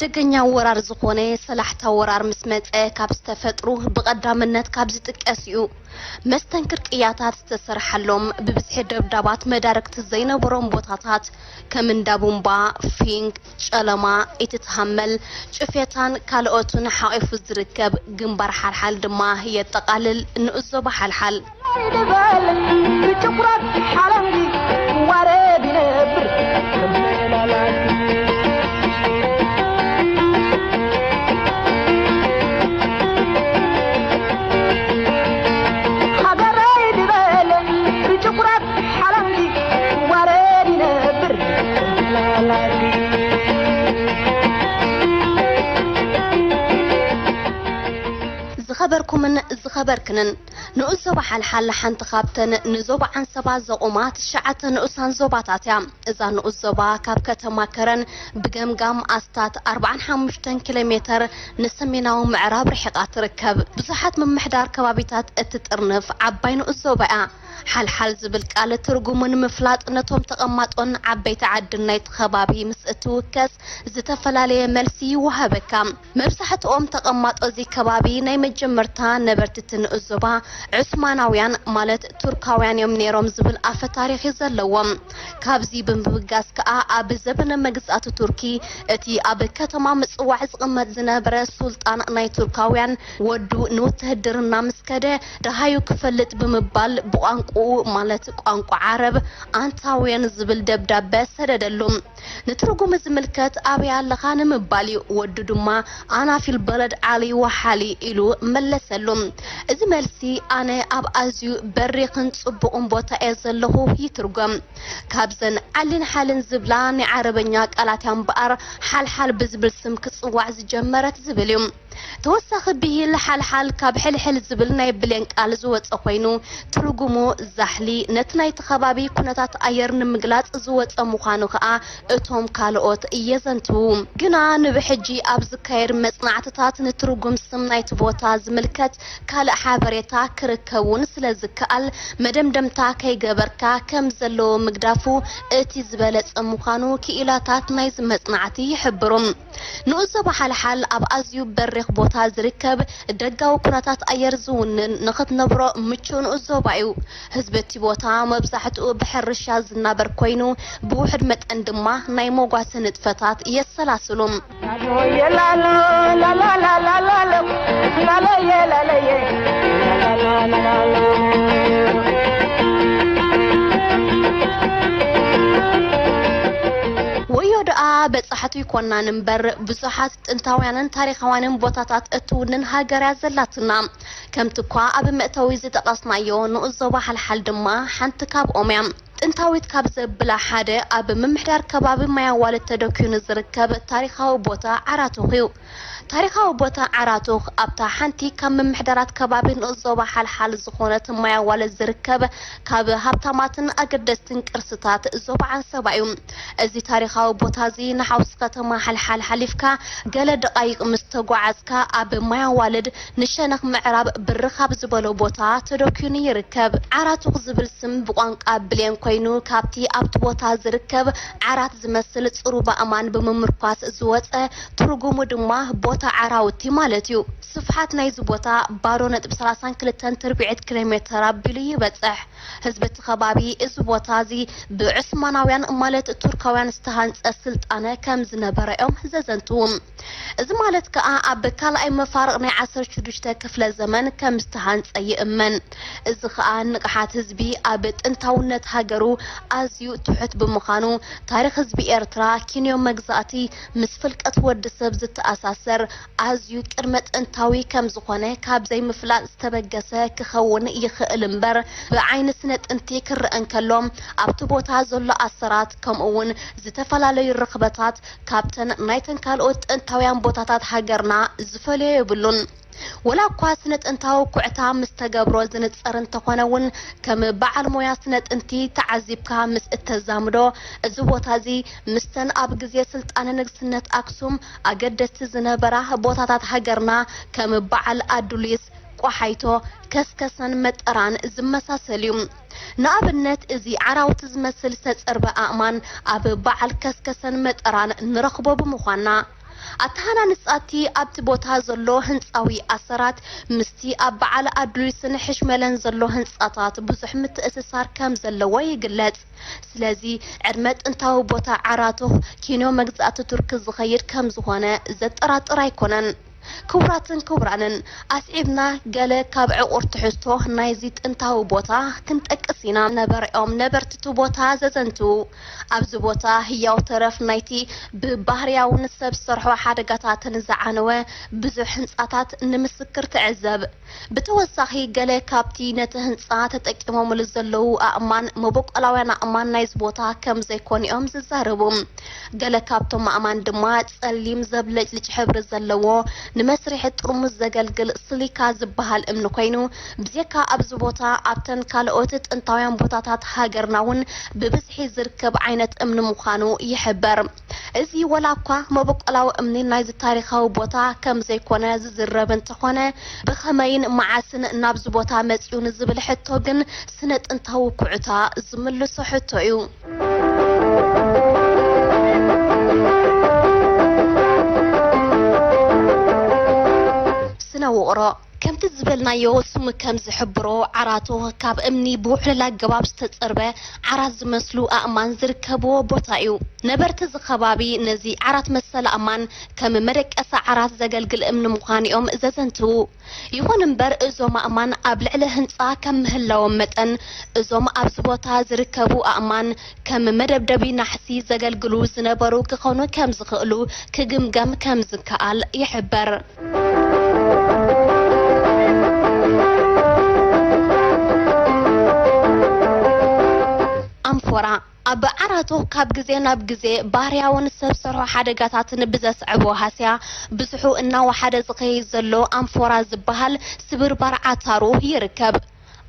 ሓደገኛ ወራር ዝኾነ ሰላሕታ ወራር ምስ መጸ ካብ ዝተፈጥሩ ብቐዳምነት ካብ ዝጥቀስ እዩ። መስተንክር ቅያታት ዝተሰርሓሎም ብብዝሒ ደብዳባት መዳርግቲ ዘይነበሮም ቦታታት ከም እንዳ ቡምባ፣ ፊንግ፣ ጨለማ፣ ኢትትሃመል፣ ጭፌታን ካልኦትን ሓቒፉ ዝርከብ ግንባር ሓልሓል ድማ የጠቓልል። ንኡስ ዞባ ሓልሓል። ይበል ብጭፍራት ሓለንጊ ዋረድ ይነብር። ሃገረይ ድበል ብጭፍራት ሓለንጊ ዋረድ ይነብር። ዝኸበርኩምን ዝኸበርክንን፣ ንኡስ ዞባ ሓልሓል ሓንቲ ካብተን ንዞባ ዓንሰባ ዘቑማ ትሽዓተ ንኡሳን ዞባታት እያ። እዛ ንኡስ ዞባ ካብ ከተማ ከረን ብገምጋም ኣስታት ኣርብዓን ሓሙሽተን ኪሎ ሜተር ንሰሜናዊ ምዕራብ ርሒቓ ትርከብ። ብዙሓት ምምሕዳር ከባቢታት እትጥርንፍ ዓባይ ንኡስ ዞባ እያ። ሓልሓል ዝብል ቃል ትርጉሙ ንምፍላጥ ነቶም ተቐማጦን ዓበይቲ ዓድን ናይቲ ከባቢ ምስ እትውከስ ዝተፈላለየ መልሲ ይወሃበካ። መብዛሕትኦም ተቐማጦ እዚ ከባቢ ናይ መጀመርታ ነበርቲ እቲ ንኡስ ዞባ ዑስማናውያን ማለት ቱርካውያን እዮም ነይሮም ዝብል ኣፈ ታሪኽ እዩ ዘለዎም። ካብዚ ብምብጋስ ከኣ ኣብ ዘበነ መግዛእቲ ቱርኪ እቲ ኣብ ከተማ ምጽዋዕ ዝቕመጥ ዝነበረ ሱልጣን ናይ ቱርካውያን ወዱ ንውትህድርና ምስ ከደ ደሃዩ ክፈልጥ ብምባል ብቋንቋኡ ማለት ቋንቋ ዓረብ ኣንታውያን ዝብል ደብዳበ ሰደደሉ። ንትርጉሙ ዝምልከት ኣበይ ኣለኻ ንምባል እዩ። ወዱ ድማ ኣና ፊል በለድ ዓሊ ወሓሊ ኢሉ መለሰሉ። እዚ መልሲ ኣነ ኣብ ኣዝዩ በሪኽን ጽቡቕን ቦታ እየ ዘለኹ ይትርጎም። ካብዘን ዓሊን ሓልን ዝብላ ናይ ዓረበኛ ቃላት እያ እምበኣር ሓልሓል ብዝብል ስም ክጽዋዕ ዝጀመረት ዝብል እዩ። ተወሳኺ ብሂል ሓልሓል ካብ ሕልሕል ዝብል ናይ ብሌን ቃል ዝወጸ ኮይኑ ትርጉሙ ዛሕሊ ነቲ ናይቲ ከባቢ ኩነታት ኣየር ንምግላጽ ዝወጸ ምዃኑ ከኣ እቶም ካልኦት የዘንትዉ። ግና ንብሕጂ ኣብ ዝካየድ መጽናዕትታት ንትርጉም ስም ናይቲ ቦታ ዝምልከት ካልእ ሓበሬታ ክርከብ እውን ስለ ዝከኣል መደምደምታ ከይገበርካ ከም ዘለዎ ምግዳፉ እቲ ዝበለጸ ምዃኑ ክኢላታት ናይዚ መጽናዕቲ ይሕብሩ። ንኡስ ዞባ ሓልሓል ኣብ ኣዝዩ በሪኽ ቦታ ዝርከብ ደጋዊ ኩነታት ኣየር ዝውንን ንኽትነብሮ ምቹእ ንኡስ ዞባ እዩ። ህዝቢ እቲ ቦታ መብዛሕትኡ ብሕርሻ ዝናበር ኮይኑ ብውሑድ መጠን ድማ ናይ መጓሰ ንጥፈታት የሰላስሉ። ወዮ ደኣ በጻሕቱ ይኮናን እምበር ብዙሓት ጥንታውያንን ታሪኻውያንን ቦታታት እትውንን ሃገር እያ ዘላትና። ከምቲ እኳ ኣብ መእተዊ ዝጠቐስናዮ ንኡስ ዞባ ሓልሓል ድማ ሓንቲ ካብኦም እያ። ጥንታዊት ካብ ዘብላ ሓደ ኣብ ምምሕዳር ከባቢ ማይ ኣዋልድ ተደኪኑ ዝርከብ ታሪኻዊ ቦታ ዓራቱኽ እዩ። ታሪኻዊ ቦታ ዓራቱኽ ኣብታ ሓንቲ ካብ ምምሕዳራት ከባቢ ንኡስ ዞባ ሓልሓል ዝኾነት ማይ ኣዋልድ ዝርከብ ካብ ሃብታማትን ኣገደስትን ቅርስታት ዞባ ዓንሰባ እዩ። እዚ ታሪኻዊ ቦታ እዚ ንሓውሲ ከተማ ሓልሓል ሓሊፍካ ገለ ደቓይቕ ምስ ተጓዓዝካ ኣብ ማይ ኣዋልድ ንሸነኽ ምዕራብ ብርኽ ኣብ ዝበሎ ቦታ ተደኪኑ ይርከብ። ዓራቱኽ ዝብል ስም ብቋንቋ ብሌን ኮይኑ ካብቲ ኣብቲ ቦታ ዝርከብ ዓራት ዝመስል ጽሩብ ኣእማን ብምምርኳስ ዝወጸ ትርጉሙ ድማ ቦታ ዓራውቲ ማለት እዩ። ስፍሓት ናይዚ ቦታ ባዶ ነጥቢ ሰላሳን ክልተን ትርብዒት ኪሎ ሜተር ኣቢሉ ይበጽሕ። ህዝቢ እቲ ከባቢ እዚ ቦታ እዚ ብዑስማናውያን ማለት ቱርካውያን ዝተሃንጸ ስልጣነ ከም ዝነበረ እዮም ዘዘንትዉ። እዚ ማለት ከኣ ኣብ ካልኣይ መፋርቕ ናይ ዓሰርተ ሽዱሽተ ክፍለ ዘመን ከም ዝተሃንጸ ይእመን። እዚ ከኣ ንቕሓት ህዝቢ ኣብ ጥንታውነት ሃገሩ ኣዝዩ ትሑት ብምዃኑ ታሪኽ ህዝቢ ኤርትራ ኪንዮ መግዛእቲ ምስ ፍልቀት ወዲ ሰብ ዝተኣሳሰር ኣዝዩ ቅድመ ጥንታዊ ከም ዝኾነ ካብ ዘይምፍላጥ ዝተበገሰ ክኸውን ይኽእል እምበር ብዓይኒ ስነ ጥንቲ ክረአ እንከሎ ኣብቲ ቦታ ዘሎ ኣሰራት ከምኡ እውን ዝተፈላለዩ ርኽበታት ካብተን ናይተን ካልኦት ጥንታውያን ቦታታት ሃገርና ዝፈልዮ የብሉን። ወላ እኳ ስነ ጥንታዊ ኩዕታ ምስ ተገብሮ ዝንጸር እንተኾነ እውን ከም በዓል ሞያ ስነ ጥንቲ ተዓዚብካ ምስ እተዛምዶ እዚ ቦታ እዚ ምስተን ኣብ ግዜ ስልጣነ ንግስነት ኣክሱም ኣገደስቲ ዝነበራ ቦታታት ሃገርና ከም በዓል ኣዱሊስ፣ ቆሓይቶ፣ ከስከሰን መጠራን ዝመሳሰል እዩ። ንኣብነት እዚ ዓራውቲ ዝመስል ዝተጸርበ ኣእማን ኣብ በዓል ከስከሰን መጠራን ንረኽቦ ብምዃንና ኣተሃናንጻ እቲ ኣብቲ ቦታ ዘሎ ህንጻዊ ኣሰራት ምስቲ ኣብ በዓል ኣዱሊስን ሕሽመለን ዘሎ ህንጻታት ብዙሕ ምትእስሳር ከም ዘለዎ ይግለጽ። ስለዚ ዕድመ ጥንታዊ ቦታ ዓራቱኽ ኪንዮ መግዛእቲ ቱርኪ ዝኸይድ ከም ዝኾነ ዘጠራጥር ኣይኮነን። ክቡራትን ክቡራንን፣ ኣስዒብና ገለ ካብ ዕቑር ትሕዝቶ ናይዚ ጥንታዊ ቦታ ክንጠቅስ ኢና። ነበረኦም ነበርቲ እቲ ቦታ ዘዘንትዉ፣ ኣብዚ ቦታ ህያው ተረፍ ናይቲ ብባህርያውን ሰብ ዝሰርሖ ሓደጋታትን ዝዓነወ ብዙሕ ህንጻታት ንምስክር ትዕዘብ። ብተወሳኺ፣ ገለ ካብቲ ነቲ ህንጻ ተጠቂሞምሉ ዘለዉ ኣእማን መበቆላውያን ኣእማን ናይዚ ቦታ ከም ዘይኮኑ እዮም ዝዛረቡ። ገለ ካብቶም ኣእማን ድማ ጸሊም ዘብለጭልጭ ሕብሪ ዘለዎ ንመስርሒ ጥርሙዝ ዘገልግል ስሊካ ዝበሃል እምኒ ኮይኑ፣ ብዜካ ኣብዚ ቦታ ኣብተን ካልኦት ጥንታውያን ቦታታት ሃገርና እውን ብብዝሒ ዝርከብ ዓይነት እምኒ ምዃኑ ይሕበር። እዚ ወላ እኳ መበቆላዊ እምኒ ናይዚ ታሪኻዊ ቦታ ከም ዘይኮነ ዝዝረብ እንተኾነ፣ ብኸመይን መዓስን ናብዚ ቦታ መጺኡ ንዝብል ሕቶ ግን ስነ ጥንታዊ ኩዕታ ዝምልሶ ሕቶ እዩ። ስነ ውቕሮ። ከምቲ ዝበልናዮ፣ ስሙ ከም ዝሕብሮ፣ ዓራቱ ካብ እምኒ ብውሕሉል ኣገባብ ዝተጸርበ ዓራት ዝመስሉ ኣእማን ዝርከብዎ ቦታ እዩ። ነበርቲ እዚ ከባቢ ነዚ ዓራት መሰል ኣእማን ከም መደቀሲ ዓራት ዘገልግል እምኒ ምዃኑ እዮም ዘዘንትዉ። ይኹን እምበር፣ እዞም ኣእማን ኣብ ልዕሊ ህንጻ ከም ምህላዎም መጠን፣ እዞም ኣብዚ ቦታ ዝርከቡ ኣእማን ከም መደብደቢ ናሕሲ ዘገልግሉ ዝነበሩ ክኾኑ ከም ዝኽእሉ ክግምገም ከም ዝከኣል ይሕበር። ኣንፎራ። ኣብ ዓራቱ ካብ ግዜ ናብ ግዜ ባህርያውን ሰብ ሰርሖ ሓደጋታትን ብዘስዕቦ ሃስያ፣ ብዝሑ እናወሓደ ዝኸይድ ዘሎ ኣንፎራ ዝበሃል ስብርባር ዓታሩ ይርከብ።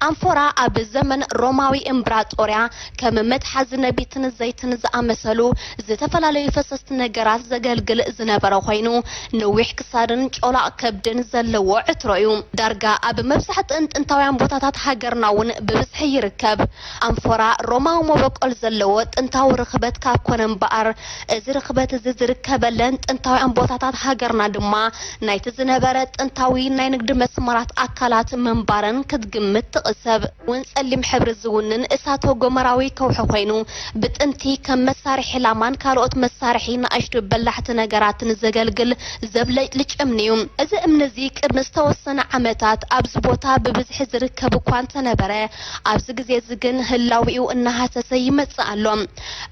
ኣንፎራ ኣብ ዘመን ሮማዊ እምብራጦርያ ከም መትሓዚ ነቢትን ዘይትን ዝኣመሰሉ ዝተፈላለዩ ፈሰስቲ ነገራት ዘገልግል ዝነበረ ኮይኑ፣ ነዊሕ ክሳድን ጮላቕ ከብድን ዘለዎ ዕትሮ እዩ። ዳርጋ ኣብ መብዛሕትአን ጥንታውያን ቦታታት ሃገርና እውን ብብዝሒ ይርከብ። ኣንፎራ ሮማዊ መበቆል ዘለዎ ጥንታዊ ርኽበት ካብ ኮነ እምበኣር፣ እዚ ርኽበት እዚ ዝርከበለን ጥንታውያን ቦታታት ሃገርና ድማ ናይቲ ዝነበረ ጥንታዊ ናይ ንግዲ መስመራት ኣካላት ምንባረን ክትግምት ትቕሰብ። እውን ጸሊም ሕብሪ ዝውንን እሳተ ጎመራዊ ከውሒ ኮይኑ፣ ብጥንቲ ከም መሳርሒ ላማን ካልኦት መሳርሒ ንኣሽቱ በላሕቲ ነገራትን ዘገልግል ዘብለጭልጭ እምኒ እዩ። እዚ እምኒ እዚ ቅድሚ ዝተወሰነ ዓመታት ኣብዚ ቦታ ብብዝሒ ዝርከብ እኳ እንተነበረ፣ ኣብዚ ግዜ እዚ ግን ህላዊኡ እናሃሰሰ ይመጽእ ኣሎ።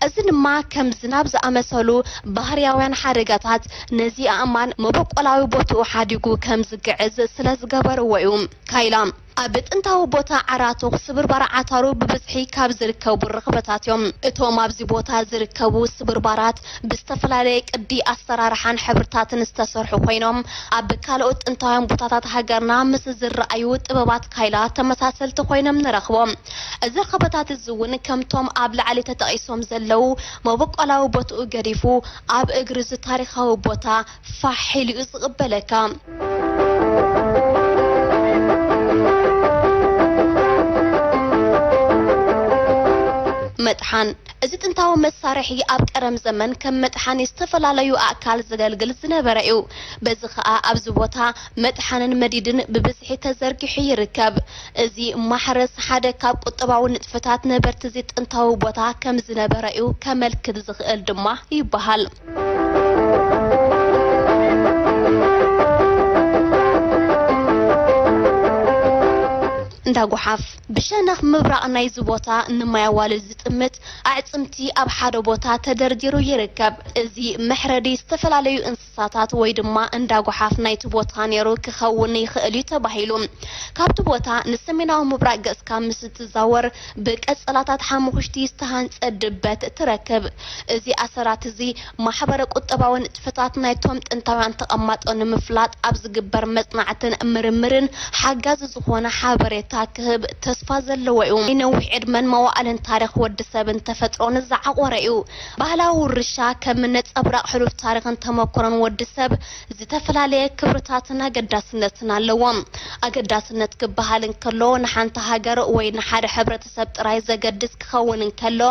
እዚ ድማ ከም ዝናብ ዝኣመሰሉ ባህርያውያን ሓደጋታት ነዚ ኣእማን መበቆላዊ ቦትኡ ሓዲጉ ከም ዝግዕዝ ስለ ዝገበርዎ እዩ። ካይላ። ኣብ ጥንታዊ ቦታ ዓራቱኽ ስብርባር ዓታሩ ብብዝሒ ካብ ዝርከቡ ርኽበታት እዮም። እቶም ኣብዚ ቦታ ዝርከቡ ስብርባራት ብዝተፈላለየ ቅዲ ኣሰራርሓን ሕብርታትን ዝተሰርሑ ኮይኖም፣ ኣብ ካልኦት ጥንታውያን ቦታታት ሃገርና ምስ ዝረኣዩ ጥበባት ካይላ ተመሳሰልቲ ኮይኖም ንረኽቦም። እዚ ርኽበታት እዚ እውን ከምቶም ኣብ ላዕሊ ተጠቒሶም ዘለዉ መበቆላዊ ቦትኡ ገዲፉ ኣብ እግሪ እዚ ታሪኻዊ ቦታ ፋሕ ኢሉ እዩ ዝቕበለካ። መጥሓን። እዚ ጥንታዊ መሳርሒ ኣብ ቀደም ዘመን ከም መጥሓኒ ዝተፈላለዩ ኣእካል ዘገልግል ዝነበረ እዩ። በዚ ኸኣ ኣብዚ ቦታ መጥሓንን መዲድን ብብዝሒ ተዘርጊሑ ይርከብ። እዚ ማሕረስ ሓደ ካብ ቁጠባዊ ንጥፈታት ነበርቲ እዚ ጥንታዊ ቦታ ከም ዝነበረ እዩ ከመልክት ዝኽእል ድማ ይበሃል። እንዳ ጓሓፍ። ብሸነኽ ምብራቕ ናይዚ ቦታ ንማይ ኣዋልድ ዝጥምት ኣዕጽምቲ ኣብ ሓደ ቦታ ተደርዲሩ ይርከብ። እዚ መሕረዲ ዝተፈላለዩ እንስሳታት ወይ ድማ እንዳ ጓሓፍ ናይቲ ቦታ ነይሩ ክኸውን ይኽእል እዩ ተባሂሉ። ካብቲ ቦታ ንሰሜናዊ ምብራቕ ገጽካ ምስ እትዛወር፣ ብቀጸላታት ሓሙኽሽቲ ዝተሃንጸ ድበት ትረክብ። እዚ ኣሰራት እዚ ማሕበረ ቁጠባዊ ንጥፈታት ናይቶም ጥንታውያን ተቐማጦ ንምፍላጥ ኣብ ዝግበር መጽናዕትን ምርምርን ሓጋዚ ዝኾነ ሓበሬታ ክህብ ተስፋ ዘለዎ እዩ። ናይ ነዊሕ ዕድመን መዋእልን ታሪኽ ወዲ ሰብን ተፈጥሮን ዝዓቆረ እዩ። ባህላዊ ውርሻ ከም ነጸብራቕ ሕሉፍ ታሪኽን ተመክሮን ወዲ ሰብ ዝተፈላለየ ክብርታትን ኣገዳስነትን ኣለዎ። ኣገዳስነት ክበሃል እንከሎ ንሓንቲ ሃገር ወይ ንሓደ ሕብረተሰብ ጥራይ ዘገድስ ክኸውን እንከሎ፣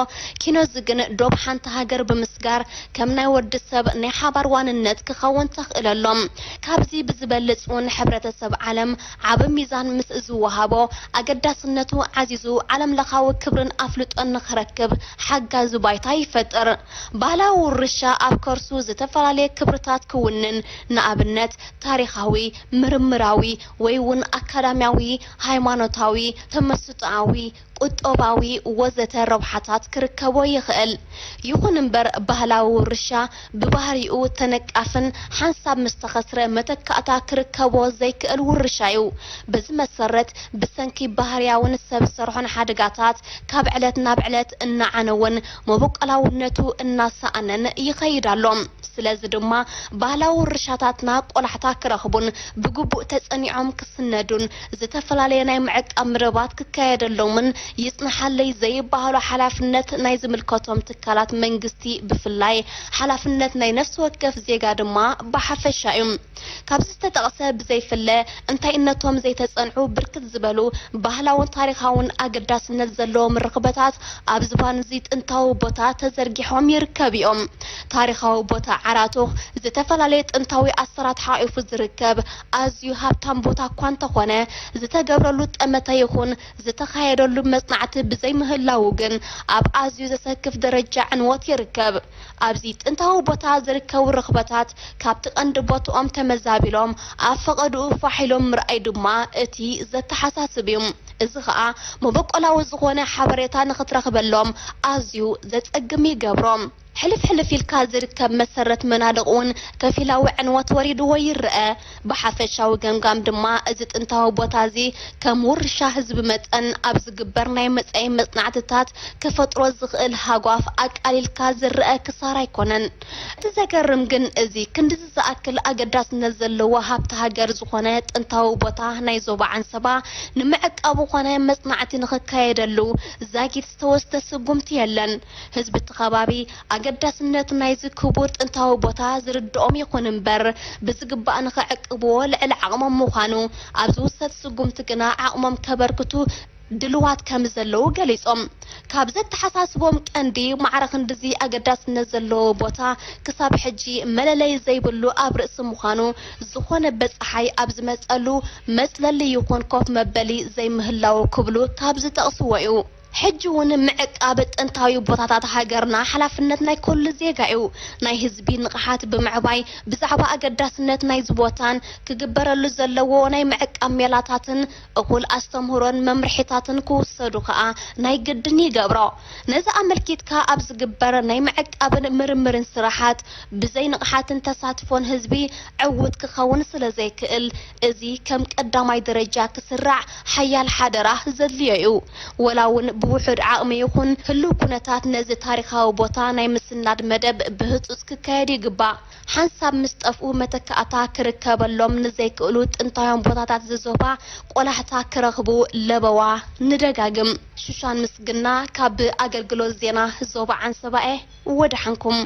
ኪኖዚ ግን ዶብ ሓንቲ ሃገር ብምስጋር ከም ናይ ወዲ ሰብ ናይ ሓባር ዋንነት ክኸውን ተኽእለሎም። ካብዚ ብዝበልጽ እውን ሕብረተሰብ ዓለም ዓቢ ሚዛን ምስ ዝወሃቦ፣ ኣገዳስነቱ ዓዚዙ ዓለምለኻዊ ክብርን ኣፍልጦን ንኽረክብ ሓጋዚ ባይታ ይፈጥር። ባህላዊ ውርሻ ኣብ ከርሱ ዝተፈላለየ ክብርታት ክውንን፣ ንኣብነት ታሪኻዊ፣ ምርምራዊ ወይ እውን ኣካዳሚያዊ፣ ሃይማኖታዊ፣ ተመስጦኣዊ፣ ቁጠባዊ ወዘተ ረብሓታት ክርከቦ ይኽእል። ይኹን እምበር ባህላዊ ውርሻ ብባህሪኡ ተነቃፍን ሓንሳብ ምስ ተኸስረ መተካእታ ክርከቦ ዘይክእል ውርሻ እዩ። በዚ መሰረት ብሰንኪ ባህርያውን ሰብ ሰርሖን ሓደጋታት ካብ ዕለት ናብ ዕለት እናዓነወን መበቆላውነቱ እናሰኣነን ይኸይድ ኣሎ። ስለዚ ድማ ባህላዊ ውርሻታትና ቆላሕታ ክረኽቡን ብግቡእ ተጸኒዖም ክስነዱን ዝተፈላለየ ናይ ምዕቃብ መደባት ክካየደሎምን ይጽንሓለይ ዘይበሃሎ ሓላፍነት ናይ ዝምልከቶም ትካላት መንግስቲ ብፍላይ ሓላፍነት ናይ ነፍሲ ወከፍ ዜጋ ድማ ብሓፈሻ እዩ። ካብዚ ዝተጠቕሰ ብዘይፍለ እንታይነቶም ዘይተጸንዑ ብርክት ዝበሉ ባህላውን ታሪኻውን ኣገዳስነት ዘለዎም ርኽበታት ኣብ ዝባን እዚ ጥንታዊ ቦታ ተዘርጊሖም ይርከብ እዮም። ታሪኻዊ ቦታ ዓራቱኽ ዝተፈላለየ ጥንታዊ ኣሰራት ሓቂፉ ዝርከብ ኣዝዩ ሃብታም ቦታ እኳ እንተኾነ፣ ዝተገብረሉ ጠመተ ይኹን ዝተኻየደሉ መጽናዕቲ ብዘይምህላዉ ግን ኣብ ኣዝዩ ዘሰክፍ ደረጃ ዕንወት ይርከብ። ኣብዚ ጥንታዊ ቦታ ዝርከቡ ርኽበታት ካብቲ ቀንዲ ቦትኦም ተመዛቢሎም ኣብ ፈቐድኡ ፋሕ ኢሎም ምርኣይ ድማ እቲ ዘተሓሳስብ እዩ። እዚ ኸኣ መበቆላዊ ዝኾነ ሓበሬታ ንኽትረኽበሎም ኣዝዩ ዘጸግም ይገብሮ። ሕልፍ ሕልፍ ኢልካ ዝርከብ መሰረት መናድቕ እውን ከፊላዊ ዕንወት ወሪድዎ ይረአ። ብሓፈሻዊ ገምጋም ድማ እዚ ጥንታዊ ቦታ እዚ ከም ውርሻ ህዝቢ መጠን ኣብ ዝግበር ናይ መጻኢ መጽናዕትታት ክፈጥሮ ዝኽእል ሃጓፍ ኣቃሊልካ ዝረአ ክሳራ ኣይኮነን። እቲ ዘገርም ግን እዚ ክንድዚ ዝኣክል ኣገዳስነት ዘለዎ ሃብቲ ሃገር ዝኾነ ጥንታዊ ቦታ ናይ ዞባ ዓንሰባ ንምዕቃቡ ኾነ መጽናዕቲ ንኽካየደሉ ዛጊት ዝተወስደ ስጉምቲ የለን። ህዝቢ እቲ ከባቢ ኣገዳስነት ናይዚ ክቡር ጥንታዊ ቦታ ዝርድኦም ይኹን እምበር፣ ብዝግባእ ንኽዕቅብዎ ልዕሊ ዓቕሞም ምዃኑ፣ ኣብ ዝውሰድ ስጉምቲ ግና ዓቕሞም ከበርክቱ ድልዋት ከም ዘለዉ ገሊጾም። ካብ ዘተሓሳስቦም ቀንዲ ማዕረ ክንድዚ ኣገዳስነት ዘለዎ ቦታ ክሳብ ሕጂ መለለዪ ዘይብሉ ኣብ ርእሲ ምዃኑ፣ ዝኾነ በጻሓይ ኣብ ዝመጸሉ መጽለሊ ይኹን ኮፍ መበሊ ዘይምህላዉ ክብሉ ካብ ዝጠቕስዎ እዩ። ሕጂ እውን ምዕቃብ ጥንታዊ ቦታታት ሃገርና ሓላፍነት ናይ ኩሉ ዜጋ እዩ። ናይ ህዝቢ ንቕሓት ብምዕባይ ብዛዕባ ኣገዳስነት ናይዚ ቦታን ክግበረሉ ዘለዎ ናይ ምዕቃብ ሜላታትን እኹል ኣስተምህሮን መምርሒታትን ክውሰዱ ከኣ ናይ ግድን ይገብሮ። ነዚ ኣመልኪትካ ኣብ ዝግበር ናይ ምዕቃብን ምርምርን ስራሓት ብዘይ ንቕሓትን ተሳትፎን ህዝቢ ዕዉት ክኸውን ስለ ዘይክእል፣ እዚ ከም ቀዳማይ ደረጃ ክስራዕ ሓያል ሓደራ ዘድልዮ እዩ። ወላ እውን ብውሑድ ዓቕሚ ይኹን ህሉው ኩነታት ነዚ ታሪኻዊ ቦታ ናይ ምስናድ መደብ ብህጹጽ ክካየድ ይግባእ። ሓንሳብ ምስ ጠፍኡ መተካእታ ክርከበሎም ንዘይክእሉ ጥንታውያን ቦታታት ዝዞባ ቆላሕታ ክረኽቡ ለበዋ ንደጋግም። ሹሻን ምስግና ካብ ኣገልግሎት ዜና ዞባ ዓንሰባኤ ወደሓንኩም።